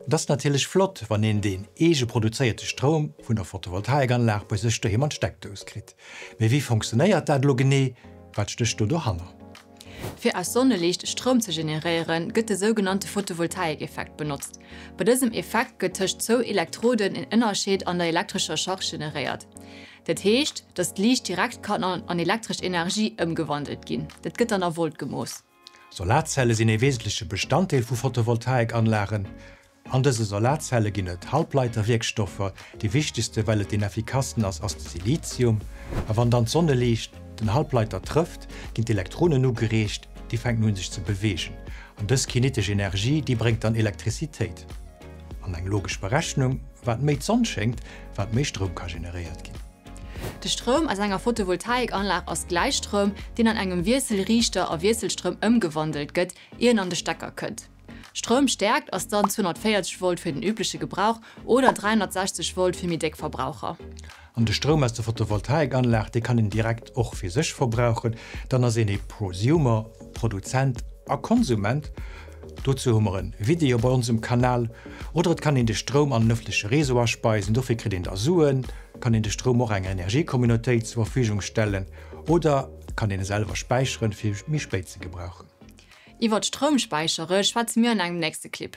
Et ass natierlech flott, wann een deen eege produzéierte Stroum vun der Photovoltaikanlag bei sech doheem an d'Steckdous kritt. Mee wéi fonctionnéiert dat elo genee? Wat stécht do dohanner? Fir aus Sonneliicht Stroum ze generéieren, gëtt de sougenannte Photovoltaikeffekt benotzt. Bei dësem Effekt gëtt tëscht zwou Elektroden en Ënnerscheed an der elektrescher Charge generéiert. Dat heescht, datt d'Liicht direkt kann an elektresch Energie ëmgewandelt ginn. Dat gëtt dann a Volt gemooss. Solarzelle sinn ee wesentleche Bestanddeel vu Photovoltaikanlagen. An dëse Solarzelle ginn et Halbleiterwierkstoffer. Dee wichtegste, well et deen effikassten ass, ass de Silizium. A wann dann d'Sonneliicht den Halbleiter trëfft, ginn d'Elektronen ugereegt, déi fänken un sech ze beweegen. An dës kinetesch Energie, déi bréngt dann Elektrizitéit. An eng logesch Berechnung, Wat méi d'Sonn schéngt, wat méi Stroum ka generéiert ginn. De Stroum aus enger Photovoltaikanlag ass Gläichstroum, deen an engem Wiesselriichter a Wiesselstroum ëmgewandelt gëtt, ier en an de Stecker kënnt. Stroumstäerkt ass dann 240 Volt fir den übleche Gebrauch oder 360 Volt fir méi déck Verbraucher. An de Stroum aus der Photovoltaikanlag, dee kann een direkt och fir sech verbrauchen. Dann ass een ee Prosumer, Produzent a Konsument. Dozou hu mer en Video bei ons um Kanal. Oder et kann een de Stroum an den ëffentleche Réseau aspeisen, dofir kritt een da Suen. Kann een de Stroum och enger Energiecommunautéit zur Verfügung stellen oder kann een e selwer späicheren, fir méi spéit ze gebrauchen. Iwwert Stroumspäichere schwätze mir an engem nächste Clip.